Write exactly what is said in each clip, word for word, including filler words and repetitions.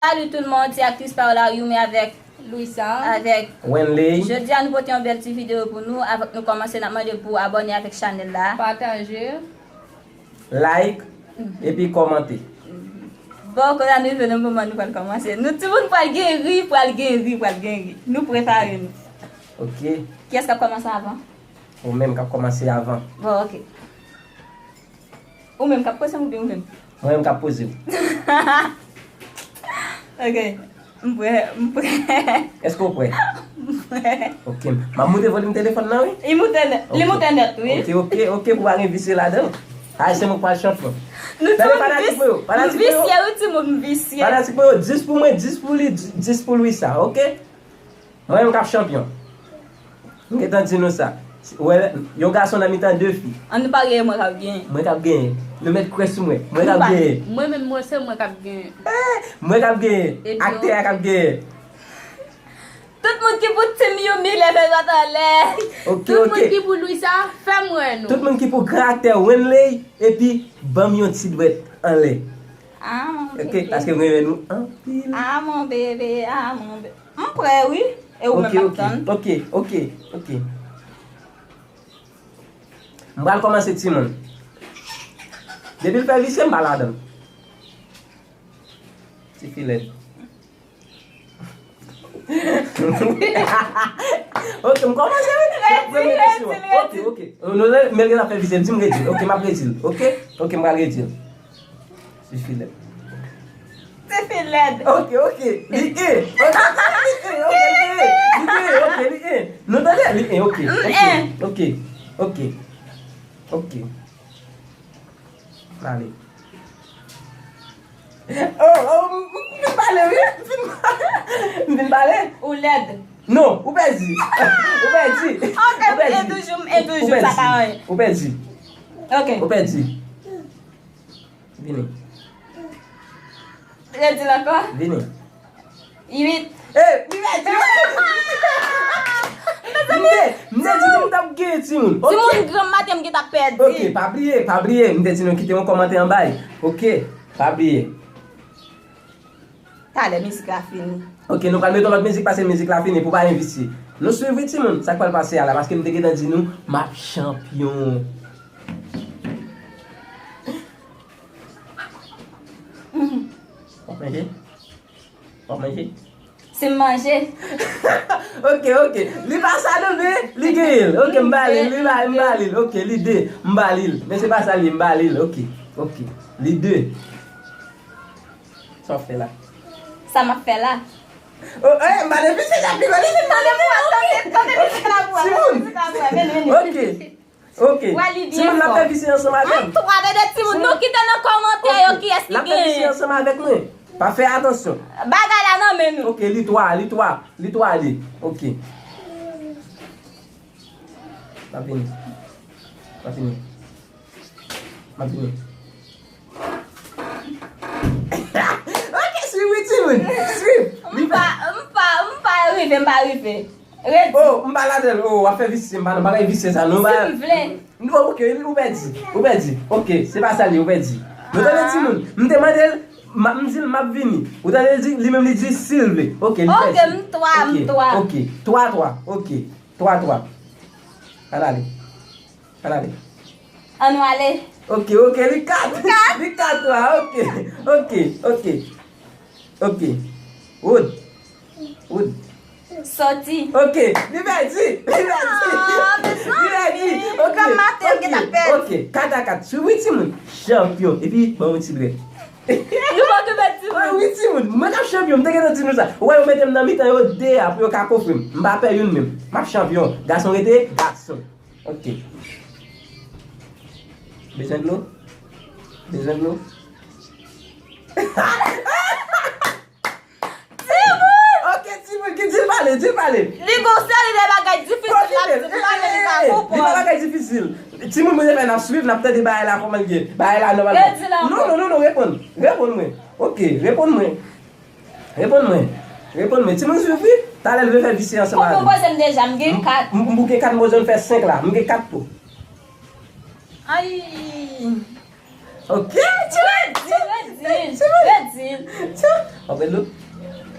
Salut tout le monde, c'est actrice Paola Yume avec Louisa, avec Wenley. Jodi a nou pote yon bèl ti videyo pou nou. Avan nou kòmanse, n ap mande pou abòne avèk chanèl la. Pataje. Like, epi kòmante. Bon, kounye a nou rive nan moman nou pral kòmanse. Nou timoun pral gen ri, pral gen ri, pral gen ri. Nou prepare nou. Ok. Kiyès k ap kòmanse avan? Ou menm k ap kòmanse avan. Bon, ok. Ou menm k ap poze m oubyen ou menm? Mwen menm k ap poze w. Ok. M prè, m prè. Èske w prè? M prè. Ok. M ap moute volim telefòn nan, wi. Li moute nèt, li moute nèt, wi. Ok, ok, ok, pou pa gen visye ladan. Ay, se mwen k pral chanpyon. Nou timoun visye, wi, timoun visye. Fanatik mwen yo, dis pou mwen, dis pou li, dis pou Louisa, ok? Mwen menm k ap chanpyon. M gentan di nou sa. Wè, yon gason nan mitan de fi. An nou parye, mwen k ap genyen. Mwen k ap genyen. Nou mèt kwè sou mwen. Mwen k ap genyen. Mwen menm, mwen, se mwen k ap genyen. Eh, mwen k ap genyen. Aktè a k ap genyen. Tout moun ki pou Team Yumi, leve dwat anlè. Ok, ok. Tout moun ki pou Louisa, fè m wè nou. Tout moun ki pou gran aktè Wenley, epi ban m yon ti dwèt anlè. Ah, mon bébé. Ok, paske mwen renmen nou anpil. Ah, mon bébé, ah, mon bébé. M prè, wi. E ou menm k ap tann? Ok, ok, ok. M pral kòmanse, timoun. Depi l fè visye, m pa ladan l. Tifi lèd. Ok, m kòmanse, wi. Premye kesyon. Ok, ok. Non, non, men l gentan fè visye, di m redi l. Ok, m ap redi l. Ok? Ok, m pral redi l. Tifi lèd. Tifi lèd. Ok, ok. Li en. Ok, li en. Ok, li en. Ok, li en. Nou tande? Li en. Ok. M en. Ok. Ok. Ok. Pale. Oh, oh, m, m, m vin pale, wi. M vin pale. M vin pale. Ou lèd. Non, ou pèdi. Ou pèdi. Ok, m en toujou, m en toujou, sa pa anyen. Ou pèdi. Ok. Ou pèdi. Vini. Redi l ankò. Vini. Uit. Eh, li pèdi. M te, m te di nou m t ap genyen timoun. Ok. Timoun granm maten m gentan pèdi. Ok, pa bliye, pa bliye. M te di nou kite yon kòmantè anba. Ok, pa bliye. Talè mizik la fini. Ok, nou pral mete yon lòt mizik, paske mizik la fini pou pa envisye. Nou swiv wi timoun, sa k pral pase a la, paske m te gentan di nou m ap chanpyon. W ap manje? W ap manje? Si m manje. Ok, ok. Li pa sa non, men li genyen l. Ok, m ba li l. Li ba, m ba li l. Ok, li de. M ba li l. Men se pa sa l ye, m ba li l. Ok, ok. Li de. Sa w ap fè la? Sa m ap fè la? Oh, eh, m pa te vise, sa pi gwo, li vin pale pou mwen, ok. Tande mizik la pou mwen, mizik la pou mwen. Vini, vini. Ok. Ok. Wè, li byen fò. Timoun, n ap fè visye ansanm avè m. An twa, tande timoun, nou kite nan kòmantè yo kiyès ki genyen. N ap fè visye ansanm avèk mwen. Pa fè atansyon. Bagay la nan men nou. Ok, li twa, li twa, li twa li. Ok. M ap vini. M ap vini. M ap vini. Ok, swiv wi timoun. Swiv. M pa, m pa, m pa rive, m pa rive. Redi. Oh, m pa ladan l. Oh, w ap fè visye, m pa nan bagay visye sa non. Si m vle. Non, ok, ou pèdi. Ou pèdi. Ok, se pa sa l ye, ou pèdi. Nou tande timoun. M te mande l, m di l m ap vini. Ou tande l di, li menm li di si l vle. Ok, li pèdi. Ok, m twa, m twa. Ok, twa twa. Ok, twa twa. Ann ale. Ann ale. Ann nou ale. Ok, ok, li kat. Li kat. Li kat twa, ok. Ok, ok. Ok. Wood. Wood. Sòti. Ok, li pèdi. Li pèdi. Ah, mezanmi. Li pèdi. Ok, granm maten, ok, gentan pèdi. Ok, kat a kat. Swiv wi timoun. Chanpyon. Epi, ban yon ti dwèt. Nou pa okipe timoun. Wi, wi, timoun. Mwen k ap chanpyon. M te gentan di nou sa. Ou wè, yo mete m nan mitan yo de a pou yo ka kofre m. M pa pè youn menm. M ap chanpyon. Gason rete gason. Ok. Bezwen dlo? Bezwen dlo? Timoun! Ok, timoun, ki di l pale, di l pale. Li gon seri de bagay difisil l ap di m pale, li pa konprann. Li pa bagay difisil. Timoun, mwen te fè n ap swiv, n ap tande bagay la kòman l ye. Bagay la nòmal. Redi la ankò. Non, non, non, non, reponn. Reponn mwen. Ok, reponn mwen. Reponn mwen. Reponn mwen. Timoun swiv wi. Talè l vle fè visye ansanm avè m. Ou konpoze m deja, m gen kat. M, m, m gen kat, m bezwen fè senk la. M gen kat tou. Ay. Ok, timoun. Redi, redi, redi. Ou ap rele l?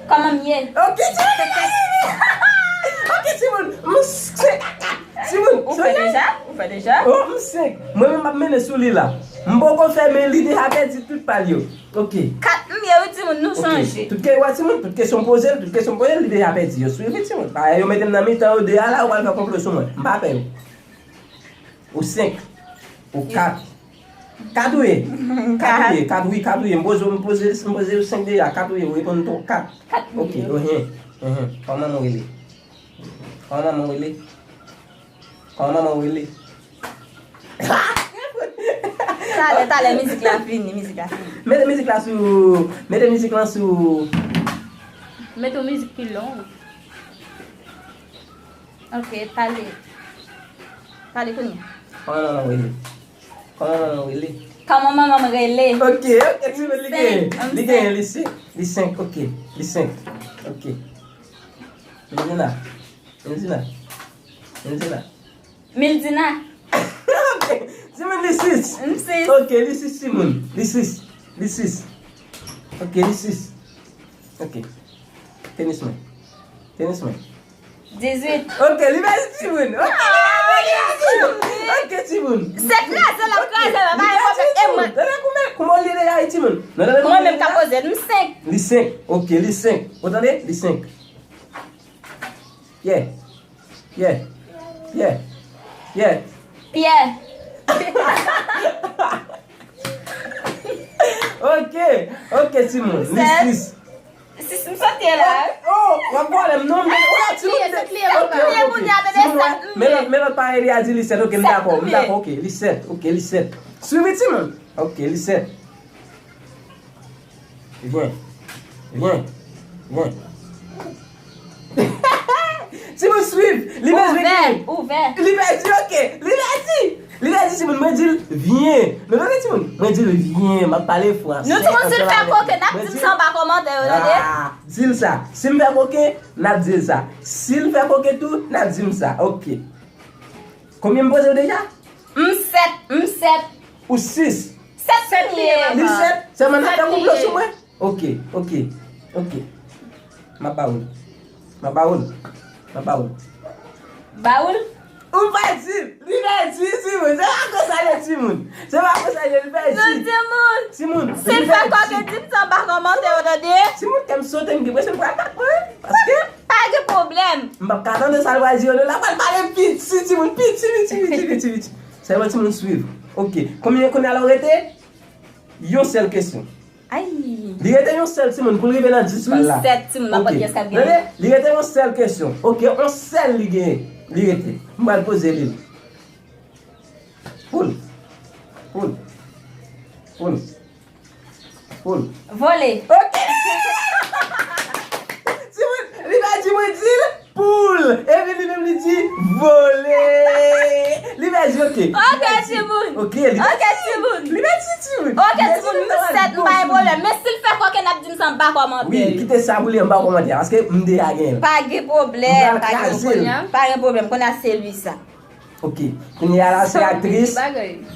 Kòman m ye? Ok, timoun, li rele li. Ok, timoun, m se kat. Timoun, ou fè deja? Ou fè deja? Oh, m senk. Mwen menm m ap mennen sou li la. M poko fèmen, li deja pèdi tout pa l yo. Ok. Kat m ye wi timoun, nou chanje. Tout ke, wè timoun, tout kesyon poze l, tout kesyon poze l, li deja pèdi yo. Swiv wi timoun. Bagay yo mete m nan mitan yo de a la, ou pral fè konplo sou mwen. M pa pè yo. Ou senk. Ou kat. Kat ou ye? Kat ou ye? Kat wi, kat ou ye? M poze, m poze, m poze ou senk deja. Kat ou ye? Ou reponn tou kat. Kat m ye. Ok, oh, hen, hen, hen. Kòman manman w rele? Kòman manman w rele? Kòman manman w rele? Talè, talè, mizik la fini, mizik la fini. Mete mizik la sou, mete mizik lan sou. Mete yon mizik pi long. Ok, pale. Pale kounye a. Kòman manman w rele? Kòman manman w rele? Kòman manman m rele? Ok, ok, timoun, li genyen. Li genyen, li senk, li senk, ok, li senk. Ok. Mildina. Mildina. Mildina. Mildina. Ok, timoun, li sis. M sis. Ok, li sis, timoun. Li sis. Li sis. Ok, li sis. Ok. Tenis mwen. Tenis mwen. Dizuit. Ok, li pèdi timoun. Ok, li pèdi. Ok, timoun. Se kraze l ap kraze, men pa gen pwoblèm. E mwen? Tande kouman, kouman li deja ye timoun. Non, tande kouman li deja? Mwen menm k ap poze l, m senk. Li senk. Ok, li senk. Ou tande? Li senk. Yeah. Yeah. Yeah. Yeah. Pyè. Ok. Ok, timoun. Li sis. Sis, m soti la. Oh, w ap vòlè m non, men ou la timoun. Se pliye, se pliye, papa. Pliye kounye a, bebe, sèt m ye. Men lòt, men lòt parèy li a di li sèt. Ok, m dakò, m dakò. Ok, li sèt. Ok, li sèt. Swiv wi timoun. Ok, li sèt. Vyen. Vyen. Vyen. Timoun swiv. Li bezwen vyen. Ouvè. Li pèdi, ok. Li pèdi. Li pèdi, timoun. Mwen di l, vyen. Men tande, timoun. Mwen di l, vyen. M ap pale fransè. Nou timoun, si l fè koken, n ap di m sa anba kòmantè yo, tande. Ah, di l sa. Si m fè koken, n ap di l sa. Si l fè koken tou, n ap di m sa. Ok. Konbyen m poze w deja? M sèt, m sèt. Ou sis. Sèt m ye, papa. Li sèt. Sèlman n ap fè konplo sou mwen. Ok, ok, ok. M ap ba ou l. M ap ba ou l. M ap ba ou l. Ba ou l? Ou pa di, li pa di, timoun. Se pa konsa ye, timoun. Se pa konsa ye, li pa di. Non, timoun. Timoun, si l fè kòken, di m sa anba kòmantè yo, tande. Timoun, kè m sote, m gen presyon pral bat mwen. Paske pa gen pwoblèm. M p ap ka tande sa l pral di yo, non, l ap pral pale piti, timoun, piti, piti, piti, piti, piti. Sèlman timoun swiv. Ok. Konbyen, konbyen kounye a la w rete? Yon sèl kesyon. Ay. Li rete yon sèl timoun pou l rive nan dis pa l la. M sèt timoun, m ap wè kiyès k ap genyen. Tande? Li rete yon sèl kesyon. Ok, yon sèl li genyen. Li rete. M pral poze li l. Poul. Poul. Poul. Poul. Vole. Ok. Timoun, li pa di mwen di l. Poul! Epi li menm li di, vole! Li pèdi, ok. Ok, timoun. Ok, li pèdi. Ok, timoun. Li pèdi, timoun. Ok, timoun, m sèt, m pa gen pwoblèm. Men si l fè kòken, n ap di m sa anba kòmantè. Wi, kite sa pou li anba kòmantè, paske m deja genyen l. Pa gen pwoblèm, pa gen pwoblèm. Pa gen pwoblèm, kounye a se Luisa. Ok. Kounye a la, se aktris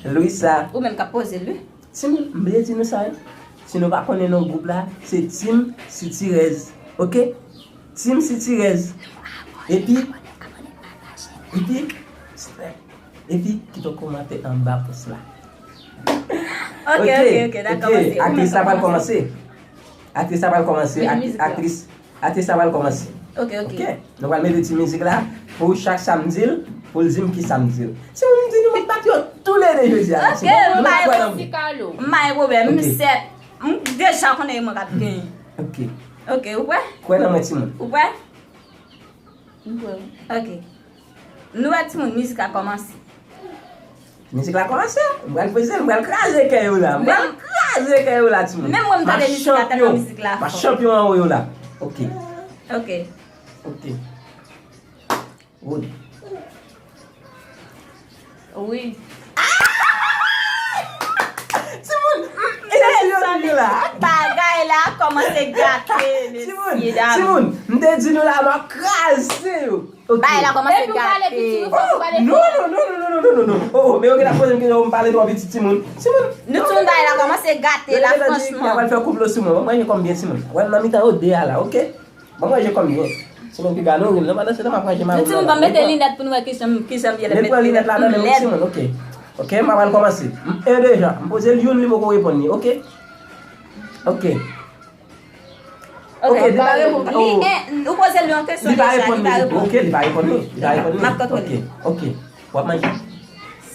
Luisa. Ou menm k ap poze l, wi. Timoun, m vle di nou sa, wi. Si nou pa konnen non gwoup la, se Team Sitirèz. Ok? Team Sitirèz. Epi, epi, epi, kite yon kòmantè anba pòs la. Ok, ok, ok, dakò, ok, aktris la pral kòmanse. Aktris la pral kòmanse. Aktris Atis la pral kòmanse. Ok, ok. Ok? Nou pral mete ti mizik la pou chak sa m di l, pou l di m ki sa m di l. Si m di nou m ap bat yo toulede jodi a la. Ok, m pa gen pwoblèm. M pa gen pwoblèm. M sèt. M deja konnen e mwen k ap genyen. Ok. Ok, ou prè? Kwè nan mwen, timoun. Ou prè? M prè. Ok. Nou wè timoun, mizik la kòmanse. Mizik la kòmanse. M pral poze l, m pral kraze kè yo la. M pral kraze kè yo la, timoun. Menm mwen m tande mizik la, tèlman mizik la fò. M ap chanpyon anwo yo la. Ok. Ok. Ok. Wood. Wi. Timoun, m, e, yo la. Bagay la kòmanse gate, mesye dam. Timoun, timoun, m te di nou la, m ap kraze yo. Ok. Bagay la kòmanse gate. Epi w pale piti, wi, fòk ou pale fò. Non, non, non. Oh, oh, men yo gentan poze m kesyon, m pale twò piti, timoun. Timoun. Nou timoun, bagay la kòmanse te gate la, franchman. Yo pral fè konplo sou mwen. Mwen, manje kòm byen, timoun. Wè, nan mitan yo de a la, oke? Mwen, manje kòm byen. Timoun, piga nou ri m nan, pandan se tan m ap manje mawozo la. Timoun, ban m mete linèt pou nou wè kijan, kijan m ye lè m met linèt la nan men m, timoun, oke. Oke, m ap al kòmanse. M en deja. M poze l youn, li poko reponn li, oke? Oke. Ok, li pa reponn. Li, oh, eh, ou poze l yon kesyon deja, li pa reponn li. Ok, li pa reponn li. Li pa reponn li. M ap kontrole. Ok, ok. W ap manje?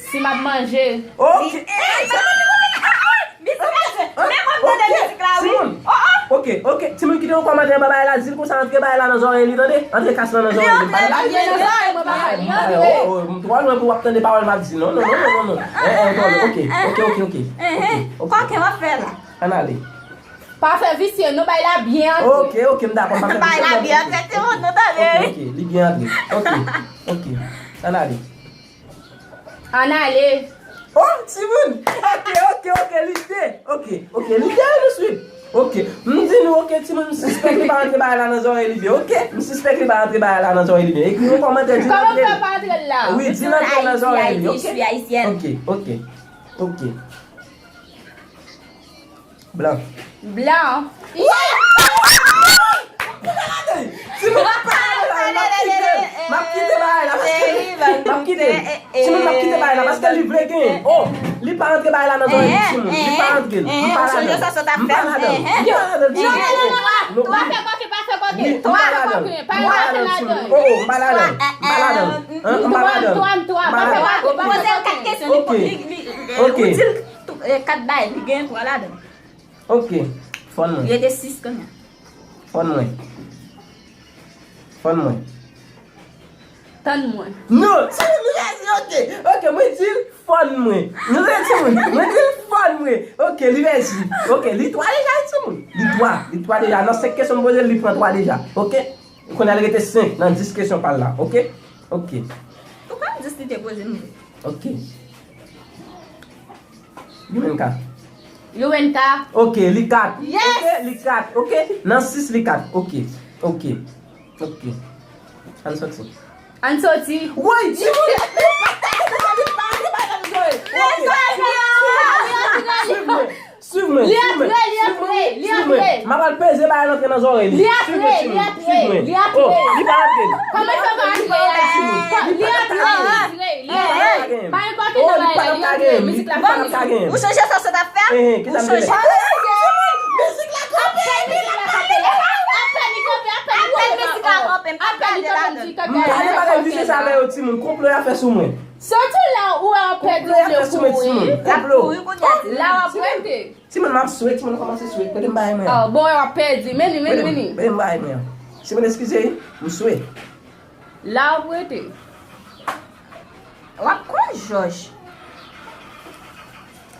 Si m ap manje. Ok. Eh, sa vle di, mizik la, men mwen tande mizik la, wi. Oh, oh. Ok, ok. Timoun, kite yon kòmantè anba bagay la, di l konsa, antre bagay la nan zòrèy li, tande? Antre kas lan nan zòrèy li. M pa nan bagay. Oh, oh, m twò lwen pou w ap tande pawòl m ap di. Non, non, non, non, non, non. Eh, eh, twò lwen. Ok, ok, ok, ok. Ok, ok. Kòkè w ap fè la. Ann ale. Pa fè visye, non, bay la byen antre. Ok, ok, m dakò, m pa fè visye. Bay la byen antre, timoun, nou tande. Ok, ok, li byen antre. Ok, ok. Ann ale. Ann ale. Oh, timoun! Ok, ok, ok, li de. Ok, ok, li de, nou swiv. Ok, m di nou, ok, timoun, m sispèk li pa antre bagay la nan zòrèy li byen. Ok, m sispèk li pa antre bagay la nan zòrèy li byen. Ekri yon kòmantè, di l antre. Kòman w fè pa antre l la? Wi, di l antre nan zòrèy li, ok? Ok, ok, ok. Blan. Blan. Timoun, m ap kite l. M ap kite bagay la paske m ap kite l. Timoun, m ap kite bagay la paske li vle genyen. Oh, li pa rantre bagay la nan zòrèy li, timoun. Li pa rantre l. M pa ladan l. M pa ladan l. M pa ladan l, timoun. Oh, oh. M pa ladan l. M pa ladan l. M pa ladan l. M pa ladan l. M pa ladan l. Poze l kat kesyon, li, li, li, ou di l kat bagay, li gen twa ladan l. Ok. Fòn mwen. Rete sis kounye a. Fòn mwen. Fòn mwen. Tann mwen. Non, timoun, li resi, ok. Ok, mwen di l fòn mwen. Nou tande, timoun? Mwen di l fòn mwen. Ok, li resi. Ok, li twa deja, timoun. Li twa. Li twa deja. Nan senk kesyon m poze l, li pran twa deja. Ok? Kounye a, li rete senk nan dis kesyon pa l la. Ok? Ok. Ou pa dis li te poze m vre. Ok. Youenka. Youenka. Ok, li kat. Yes! Ok, li kat. Ok, nan sis li kat. Ok, ok, ok. Ann soti. Ann soti. Woy, timoun! Li pa, li pa, li pa nan zòrèy. Ok. Swiv mwen. Swiv mwen, swiv mwen, swiv mwen, swiv mwen. M ap al peze bagay la antre nan zòrèy li. Swiv mwen, timoun, swiv mwen. Oh, li pa antre. Kòman sa va antre la? Li antre, li antre, li antre. Pa gen kòkè nan bagay la, li antre. Mizik la pa ka genyen. Ou sonje sa w sot ap fè? Ou sonje? Mizik la kanpe, mizik la kanpe. Apèn li kanpe, apèn li kanpe. Apèn li kanpe, mizik la kanpe. M pa nan bagay visye sa avè yo, timoun. Konplo y ap fè sou mwen. Sitou la ou wè w ap pèdi, ou vle kouri. L ap kouri kounye a, timoun. La w ap rete. Timoun, m ap swe, timoun, kòmanse swe. Kote m bagay mwen an? Oh, bon, w ap pèdi. Men li, men li, men li. Kote m bagay mwen an? Timoun, eskize, wi, m swe. La w ap rete. W ap kon jòj.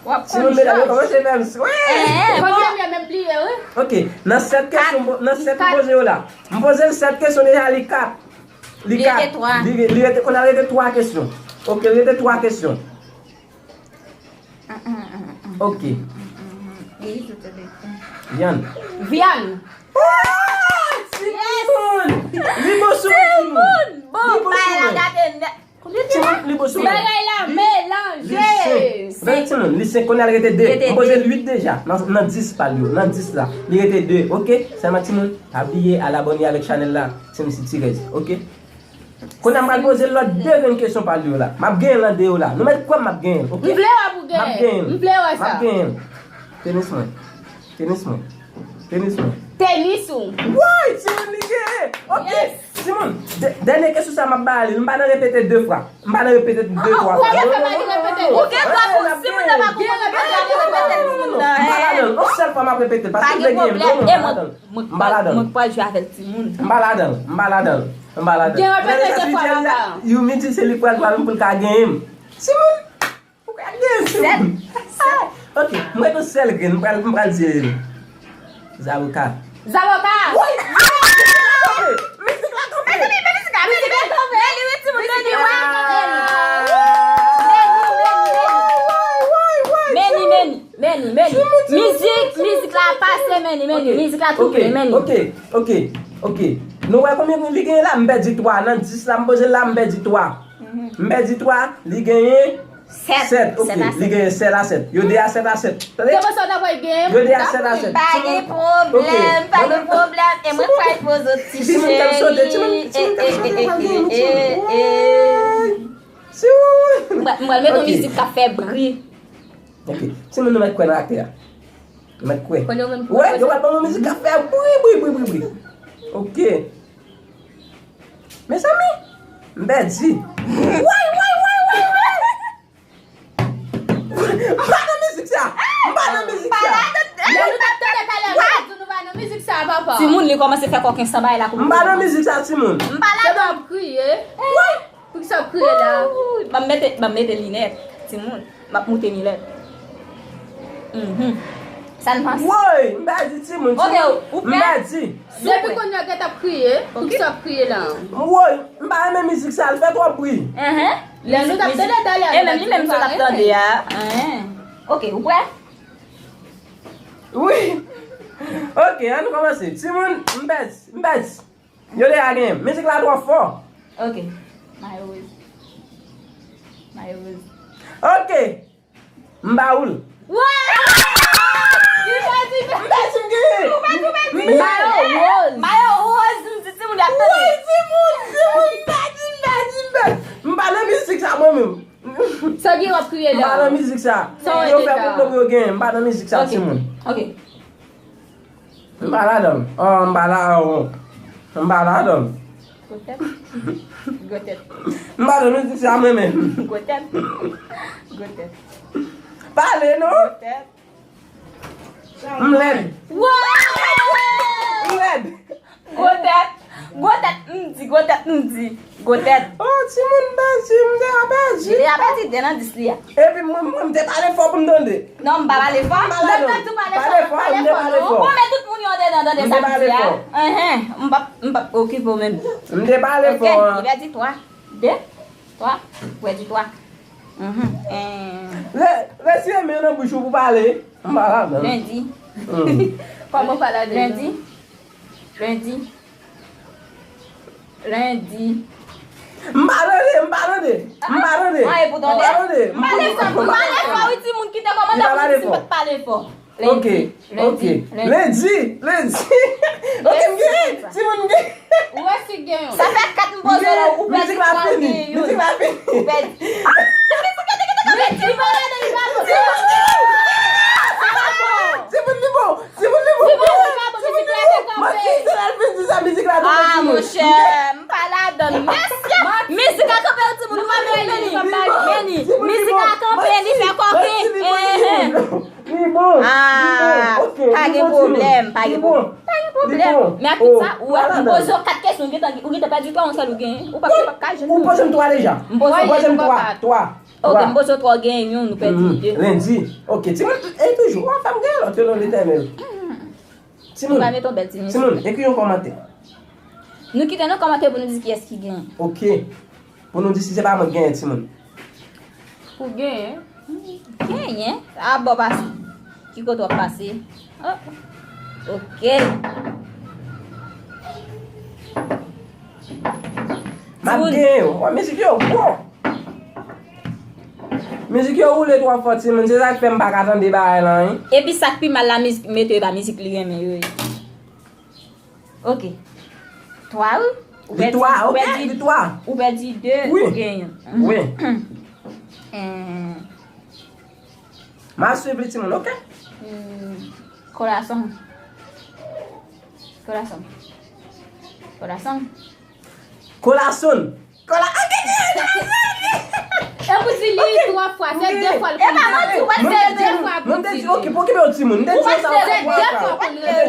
W ap kon jòj. Timoun, medam yo kòmanse fè m swe. Kòmyè m menm bliye, wi. Ok, nan sèt kesyon, nan sèt m poze yo la. M poze l sèt kesyon deja, li kat. Li kat. Li rete twa. Li re-, li rete, kounye a rete twa kesyon. Ok, li rete twa kesyon. Ok. Vyann. Vyann. Oh, timoun! Li bon sou mwen, timoun. Li bon sou mwen. Timoun, li bon sou mwen. Bagay la melanje. Li senk. Timoun, li senk, kounye a l rete de. M poze l uit deja. Nan, nan dis pa l yo. Nan dis la. Li rete de. Ok? Sèlman, timoun, pa bliye al abòne avèk chanèl la. Team City Reds. Ok? Kounye a m pral poze lòt de grenn kesyon pa l yo la. M ap genyen l nan de yo la. Nou mèt kwè m, m ap genyen l, ok? M vle wè pou genyen. M ap genyen l. M vle wè sa. M ap genyen l. Tenis mwen. Tenis mwen. Tenis mwen. Tenis ou. Woy, timoun, li genyen. Ok. Yes. Timoun, dè-, dènye kesyon sa m ap ba li. M pa nan repete de fwa. M pa nan repete de fwa. Ou gen dwa pou, si moun nan pa konprann, ou gen dwa pou repete l pou moun nan. M pa ladan l. Yon sèl fwa m ap repete l, paske m vle genyen l. Non, non, m pa ladan l. Mwen, mwen, mwen pral jwe avèk timoun. M pa ladan l, m pa ladan l, m pa ladan l. Gen repete de fwa, papa. Youmi di se li pral pral pou l ka genyen m. Timoun, ou ka genyen m, timoun. Sèt. Ok, mwen yon sèl grenn, m pral, m pral di Zaboka. Zaboka! Woy! Mizik la kanpe! Mizik la kanpe! Mizik la kanpe! Mizik la kanpe! Mizik la kanpe! Meni, meni, meni. Meni, meni. Mizik, mizik la pase, meni, meni. Mizik la toufe, meni. Ok, ok, ok. Nou wè konbyen li genyen la? M pèdi twa. Nan dis la, m poze l la, m pèdi twa. M pèdi twa, li genyen Sèt. Sèt, ok. Sèt a sèt. Li genyen sèt a sèt. Yo de a sèt a sèt. Tande? Yo de a sèt a sèt. Pa gen pwoblèm, pa gen pwoblèm. E mwen pral poze w ti cheri. Timoun k ap sote, timoun, timoun k ap sote, timoun. Mwen, mwen met yon mizik k ap fè bri. Ok. Timoun, nou mèt kwè nan aktè a. Nou mèt kwè. Wè, yo pral ban nou mizik k ap fè bri, bri, bri, bri, bri. Ok. Mezanmi, m pèdi. Woy, woy, woy, woy, woy. M pa nan mizik sa. M pa nan mizik sa. Lè nou t ap tande talè, nou t ap di nou pa nan mizik sa, papa. Timoun, li kòmanse fè kòken san bagay la koupe. M pa nan mizik sa, timoun. M pa la. Se pa ap kriye. Woy. Poukisa w ap kriye la? Ban m mete, ban m mete linèt, timoun. M ap moute linèt. Mhm. Sa n panse? Woy, m pèdi timoun, timoun. M pèdi. Depi kounye a w gentan ap kriye, poukisa w ap kriye la? Woy, m pa renmen mizik sa, l fè twòp bri. Enhen. Lè nou t ap tande talè a, e menm li menm sa w t ap tande a. Enhen. Ok, ou prè? Wi. Ok, ann nou kòmanse. Timoun, m pèdi, m pèdi. Yo deja genyen. Mizik la twò fò. Ok. Mayo Rose. Mayo Rose. Ok. M ba ou l. Wè! Li pèdi. M pèdi, m genyen. Ou pèdi, ou pèdi. Mayo Rose. Mayo Rose, m di timoun y ap tande. Wi, timoun, timoun, m pèdi, m pèdi, m pèdi. M pa nan mizik sa mwen menm. Sa w gen w ap kriye la? M pa nan mizik sa. Yo fè konplo pou yo genyen. M pa nan mizik sa, timoun. Ok. M pa ladan l. Oh, m pa la, oh. M pa ladan l. Gwo tèt. Gwo tèt. M pa nan mizik sa mwen menm. Gwo tèt. Gwo tèt. Pale non. Gwo tèt. M lèd. Wow! M lèd. Gwo tèt. Gwo tèt, m di, gwo tèt, m di. Gwo tèt. Oh, timoun pèdi, m deja pèdi. Li deja pèdi de nan dis li a. Epi mwen, mwen, m te pale fò pou m tande. Non, m pa pale fò. M pa pale fò, m te pale fò. Bon, men tout moun yo andedan tande sa m di a. Enhen, m p ap, m p ap okipe w menm. M te pale fò. Ok, li pèdi twa, de, twa, ou pèdi twa. Mhm. Retire men nan bouch ou pou pale. M pa ladan. Lendi. Kòman w pa ladan? Lendi. Lendi. Lendi. M pa tande, m pa tande. M pa tande. Ah, e pou tande? M pa tande. Pale fò, pale fò, wi, timoun, kite kòmantè pou di si m pa t pale fò. Ok, ok. Lendi, lendi. Ok, m gen, timoun, m gen. Ou wè si gen yon. Sa fè kat m poze la, ou pèdi twa, ou gen youn. Mizik la fini. Ou pèdi. Ah, mizik la fini. Timoun, li pa bon. Timoun, li bon. Timoun, li bon. Timoun, li pa bon. Mizik la te kanpe. Matis, se la l fin di sa, mizik la tonbe, timoun. Ah, monchè, m pa ladan. Mesye, mizik la kanpe, timoun, nou pa vle vini. Vini. Mizik la kanpe, li fè kòken. Li bon, li bon. Ah, pa gen pwoblèm, pa gen pwoblèm. Pa gen pwoblèm. Men ak tout sa, ou wè, m poze w kat kesyon, ou gentan, ou gentan pèdi twa, yon sèl ou genyen. Ou p ap, ou p ap ka jwenn. Ou poze m twa deja. M poze w twa. Twa. Ok, m poze w twa, ou genyen youn, ou pèdi de. Lendi. Ok, timoun, e toujou, w ap fè m genyen lòt yo non, Letènèl. Timoun. Nou pa mete yon bèl ti mizik. Timoun, ekri yon kòmantè. Nou kite nan kòmantè pou nou di kiyès ki genyen. Ok. Pou nou di si se pa mwen k genyen, timoun. Ou genyen? Genyen? A bò pase. Ki kote w ap pase? Oh. Ok. M ap genyen yo. Wè, mizik yo gwo. Mizik yo woule twò fò, timoun. Se sa k fè m pa ka tande bagay lan, wi. Epi sa k pi mal la, mizik, mete yo pa mizik li renmen yo ye. Ok. Twa, wi. Ou pèdi, ou pèdi, ou pèdi de, ou genyen youn. Wi. Eh. M a swiv li, timoun, ok? Hmm. Corazón. Corazón. Corazón. Corazón. Kola, ok, ok, ok. E pou di li twa fwa, se de fwa l pou di. E pa manti, ou pa di de fwa pou di. Mwen te di, ok, pou okipe yon timoun. Mwen te di yo sa, se de fwa pou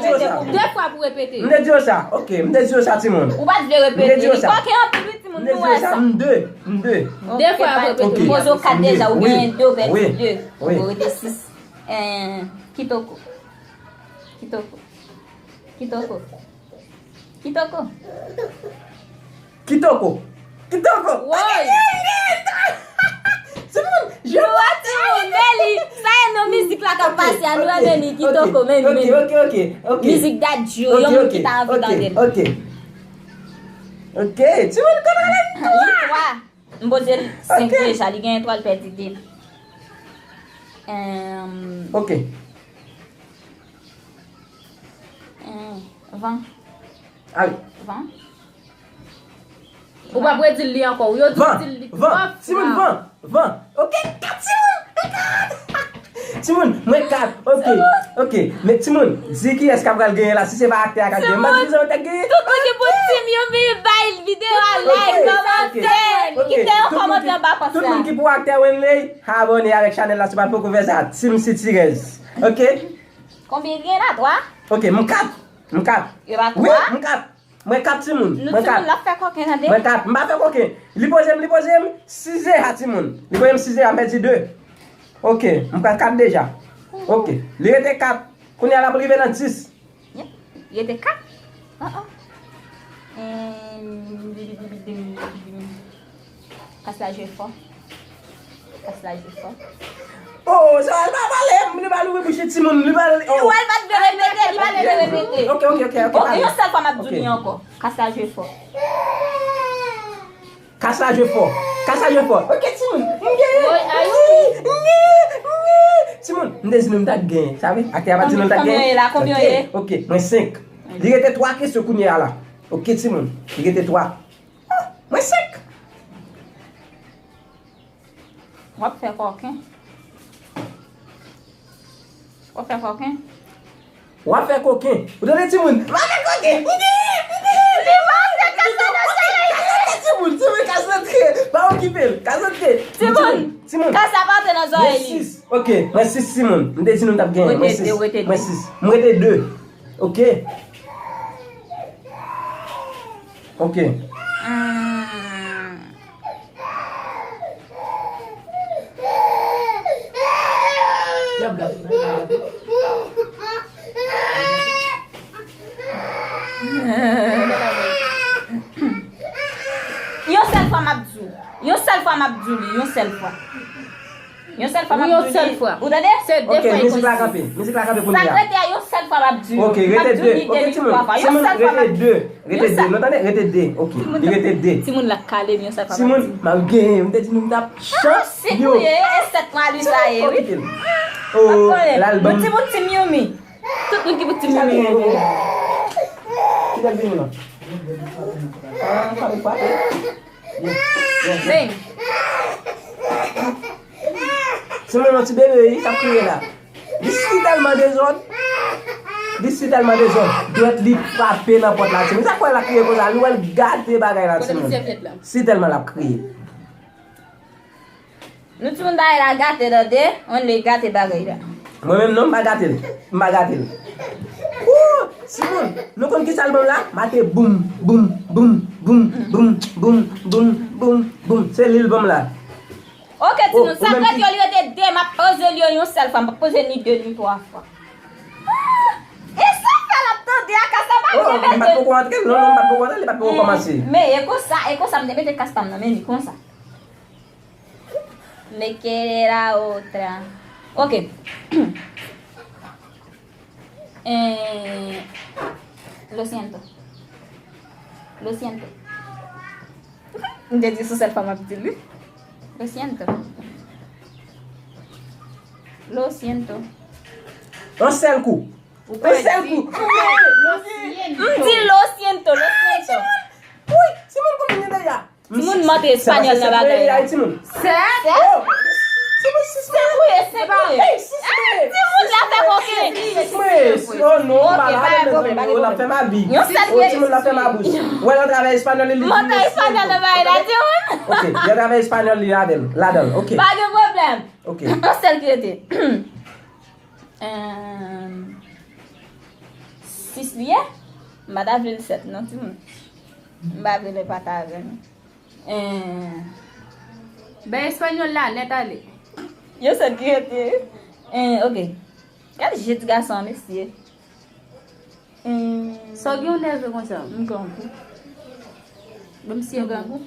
repete. De fwa pou repete. Mwen te di yo sa, ok, mwen te di yo sa, timoun. Ou pa t vle repete. Li kòken anpil, wi, timoun, nou wè sa. M de, m de. De fwa pou repete. M poze w kat deja, ou genyen de, ou pèdi de. Ou rete sis. Eh, kitoko. Kitoko. Kitoko. Kitoko. Kitoko. Kitoko. Woy! Timoun, je vois timoun, men li. Sa e non mizik la k ap pase a, nou renmen li. Kitoko, men li, men li. Ok, ok, ok. Mizik dat jou, yon moun ki ta anvi tande l. Ok, ok. Ok, timoun, konnen li twa. M poze l senk deja, li genyen twa, l pèdi de. Em, Ok. em, van. Ale. Van. Ou p ap redil li ankò. Yo di w Van. di li. Van. Timoun, van. Van. Ok, kat timoun. Timoun, mwen kat. Ok. Ok. Men timoun, di kiyès k ap pral genyen la, si se pa aktè a k ap genyen. M pa t bezwen aktè k genyen. Tout moun ki pou Team Yumi, bay videyo a like, kòmantè, kite yon kòmantè anba pòs la. Tout moun ki pou aktè Wenley, abòne avèk chanèl la si w pa t poko fè sa. Team Sitirèz. Ok? Konbyen gen la? Twa? Ok, m kat. M kat. Yo pa Wi, twa? M kat. Mwen kat timoun. Nou Mwen timoun kat. L ap fè koken, tande. Mwen kat. M pa fè koken. Li poze m, li poze m. Size a timoun. Li poze m size a, m pèdi de. Ok. M pran kat deja. Ok. Li rete kat. Kounye a l ap rive nan dis. Rete kat? Ah, ah. Em, Kas la jwe fò. Kas la jwe fò. Oh, sa l pa pale, li pa louvri bouch li timoun, li pa. Ou wè l pa t vle repete, li pa t vle repete. Ok, ok, ok, ok. Ok, yon sèl fwa m ap di w li ankò. Kas la jwe fò. Kas la jwe fò. Kas la jwe fò. Ok, timoun. M genyen. Timoun, m te di nou m t ap genyen. Sa vre? Aktè a pa di nou l t ap genyen. Konbyen ye la? Konbyen ye? Ok, mwen senk. Li rete twa kesyon kounye a la. Ok, timoun. Li rete twa. Ah, mwen senk. W ap fè koken. W ap fè koken. W ap fè koken. Ou tande timoun? W ap fè koken. Ou genyen, ou genyen. Li pa fè kase nan zòrèy. Kase tèt timoun, timoun kase tèt. Pa okipe l. Kase tèt. Timoun. Timoun. Kase a pa antre nan zòrèy li. Ok, mwen sis timoun. M te di nou m t ap genyen. Mwen sis. Mwen sis. Mwen rete de. Ok. Ok. Yon sèl fwa m ap di w. Yon sèl fwa m ap di w li. Yon sèl fwa. Yon sèl fwa m ap di w li. Ou tande? Se de fwa. Ok, mizik la kanpe. Mizik la kanpe kounye a. Sa k rete a, yon sèl fwa m ap di w. Ok, rete de. Ok, timoun. Timoun, rete de. Rete de. Nou tande? Rete de. Ok. Li rete de. Timoun la kale m yon sèl fwa m ap di w. Timoun, m ap genyen. M te di nou m t ap chan. Sik ou ye, e sèt mwa li sa ye, wi. Oh, l al ban m. Timoun Team Yumi. Tout moun ki pou Team Yumi. Ki t ap vini la? Ah, fale, fale. Bang. Se mwen yon ti bebe wi k ap kriye la. Li si tèlman dezòd. Li si tèlman dezòd. Dwèt li frape nan pòt la timoun. Sa k fè l ap kriye konsa? Li wè l gate bagay la timoun. Si tèlman l ap kriye. Nou timoun bagay la gate tande. Only gate bagay la. Mwen menm non m pa gate l. M pa gate l. Woo! Timoun, nou konn kisa l ban m la? Mate boum, boum, boum, boum, boum, boum, boum, boum, boum. Se li l ban m la. Ok timoun, sa k rete yo li rete de, m ap poze l yo yon sèl fwa, m p ap poze ni de ni twa fwa. Ah! E sa fè l ap tande a, kasa pa kenbe. M pa t poko antre l non, non, m pa t poko antre l, li pa t poko kòmanse. Men e konsa, e konsa m te mete kas pa m nan men li konsa. Me querer a otra. Ok. Eh, lo siento. Lo siento. M te di sou sèl fwa m ap di l wi. Lo siento. Lo siento. Yon sèl kou. Yon sèl kou. M di lo siento, lo siento. Wi, timoun konbyen gen deja? Timoun mande espanyòl nan bagay la. Timoun. Sèt? Oh! Timoun sis mwen. Sèt ou ye, sèt ou ye. Timoun la fè koken. Sis mwen. Oh non, pa la, mezanmi, oh, l ap fè m abi. Yon sèl. Oh, timoun la fè m abouch. Wè l atravè espanyòl li. Mande espanyòl nan bagay la, timoun. Ok, li atravè espanyòl li ladan l, ladan l. Ok. Pa gen pwoblèm. Ok. Yon sèl ki rete. Ehm, sis li ye? M pa ta vle l sèt non, timoun. M pa vle l pataje non. Ehm, bay espanyòl la nèt ale. Yo sèt ki rete. Ehm, ok. Gade je ti gason an, mesye. Sa w gen w nève konsa? M grangou. Menm si m grangou.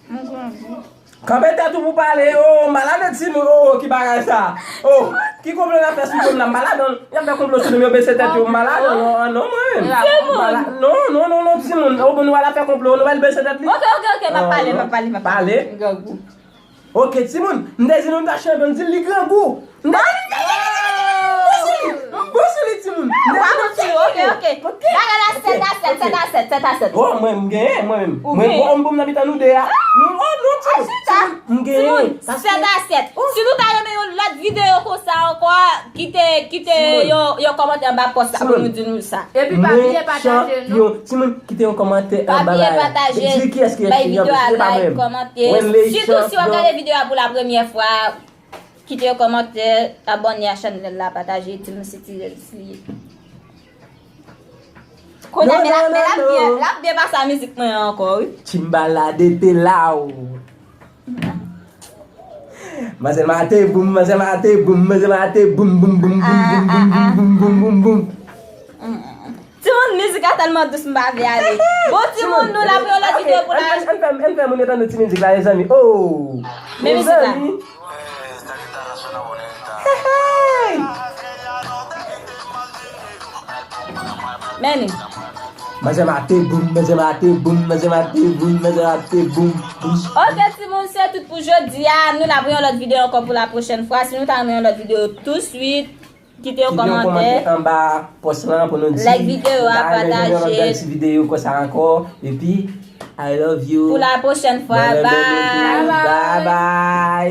M grangou. Kanpe tèt ou pou pale, oh, m pa ladan timoun, oh, ki bagay sa? Oh, ki konplo n ap fè sou do m la, m pa ladan. Y ap fè konplo sou do m, yo bese tèt yo, m pa ladan, non, non, mwen menm. Non, non, non, non, timoun, oh, bon, nou al ap fè konplo, nou al bese tèt li. Ok, ok, ok, m ap pale, m ap pale, m ap pale. Pale. M grangou. Ok, timoun, m te di nou m ta chanpyon, m di l li grangou. M te di li, m te di li, m bousi li, m bousi li, timoun. M te di nou, ok, ok. Bagay la sèt a sèt, sèt a sèt, sèt a sèt. Oh, mwen, m genyen, mwen menm. Mwen, bon, m bon nan mitan nou de a. Nou, oh, non, timoun, timoun, m genyen. Sèt a sèt. Si nou ta renmen yon lòt videyo konsa ankò, kite, kite yon, yon kòmantè anba pòs la pou nou di nou sa. Epi pa bliye pataje, non. Timoun, kite yon kòmantè anba la. Pa bliye pataje, bay videyo a like, kòmante. Sitou si w ap gade videyo a pou la premyè fwa, kite yon kòmantè, abòne a chanèl la, pataje, timoun, se ti rèl li ye. Kounye a, men l ap, men l ap byen, l ap byen pase a mizik mwen an ankò, wi. Chimbala de te la o. Manzè mate boum, manzè mate boum, manzè mate boum, boum, boum, boum, boum, boum, boum, boum, boum, boum. Timoun, mizik la tèlman dous, m pa vle ale. Bon, timoun, nou la pou yon lòt videyo pou la. Ann, ann, ann fè, ann fè moun yo tande ti mizik la, mezanmi. Oh! Men mizik la. Hey, hey! Men li. Manzè mate boum, manzè mate boum, manzè mate boum, manzè mate boum, boum. Ok, timoun, se tout pou jodi a. Nou la pou yon lòt videyo ankò pou la pwochèn fwa. Si nou ta renmen yon lòt videyo touswit, kite yon kòmantè anba pòs lan pou nou di. Like videyo a, pataje. Yon lòt bèl ti videyo konsa ankò. Epi, I love you. Pou la pwochèn fwa, bye. Bye bye.